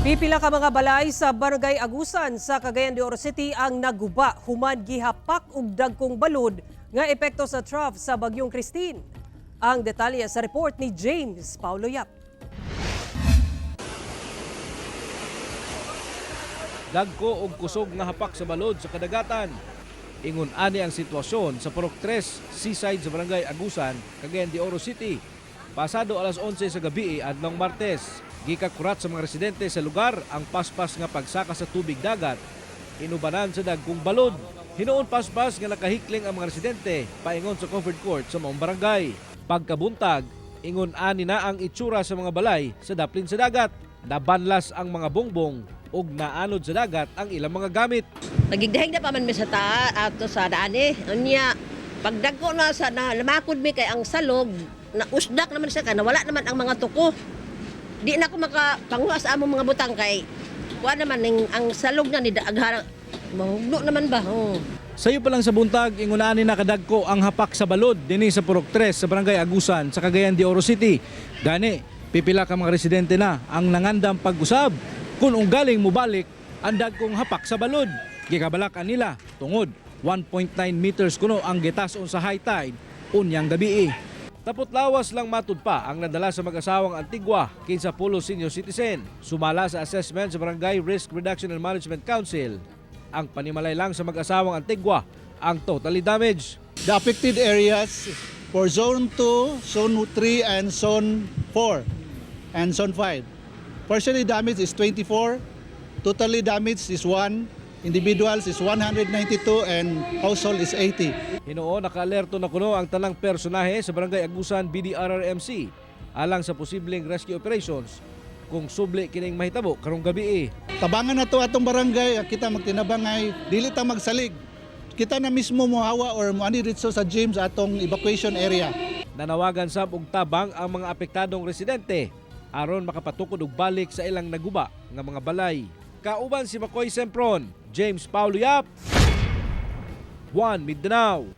Pipila ka mga balay sa Barangay Agusan sa Cagayan de Oro City ang naguba human gihapak og dagkong balod nga epekto sa trough sa Bagyong Kristine. Ang detalye sa report ni James Paulo Yap. Dagko og kusog nga hapak sa balod sa kadagatan. Ingon ani ang sitwasyon sa Purok 3, Seaside sa Barangay Agusan, Cagayan de Oro City. Pasado alas 11 sa gabi adlong Martes, gikakurat sa mga residente sa lugar ang paspas nga pagsaka sa tubig dagat. Inubanan sa dagkong balod. Hinuon paspas nga nakahikling ang mga residente paingon sa covered court sa maong barangay. Pagkabuntag, ingon ani na ang itsura sa mga balay sa daplin sa dagat. Nabanlas ang mga bongbong ug naanod sa dagat ang ilang mga gamit. Nagigdahig na pa man mi sa taa ato sa daan eh. Unya, pagdagko na sa na, lamakod mi kay ang salog, na usdak naman siya kay nawala naman ang mga tuko. Di na ako makapanguha sa among mga butang kay kuha naman ning ang salog na ni daaghara mahugno naman ba? Oh. Sayo pa lang sa buntag, ingunani na kadagko ang hapak sa balod dinhi sa Purok 3 sa Barangay Agusan sa Cagayan de Oro City. Gani, pipila ka mga residente na ang nangandam pag-usab kung unggaling mubalik ang dagkong hapak sa balod. Gikabalakan nila tungod 1.9 meters kuno ang gitason sa high tide unyang gabi. Tapot lawas lang matud pa ang nadala sa mag-asawang Antigua kinsa pulo senior citizen. Sumala sa assessment sa Barangay Risk Reduction and Management Council. Ang panimalay lang sa mag-asawang Antigua ang totally damaged. The affected areas for Zone 2, Zone 3, and Zone 4, and Zone 5. Partially damaged is 24, totally damaged is 1, individuals is 192, and household is 80. Hinuon nakaalerto na kuno ang tanang personahe sa Barangay Agusan BDRRMC alang sa posibleng rescue operations kung subli kining mahitabo karong gabi. Tabangan na to atong barangay, kita magtinabangay, dili ta magsalig. Kita na mismo mohawa or moani dito sa gym sa atong evacuation area. Nanawagan sab og tabang ang mga apektadong residente aron makapatukod og balik sa ilang naguba nga mga balay. Kauban si Makoy Sempron, James Paulo Yap, One Mindanao.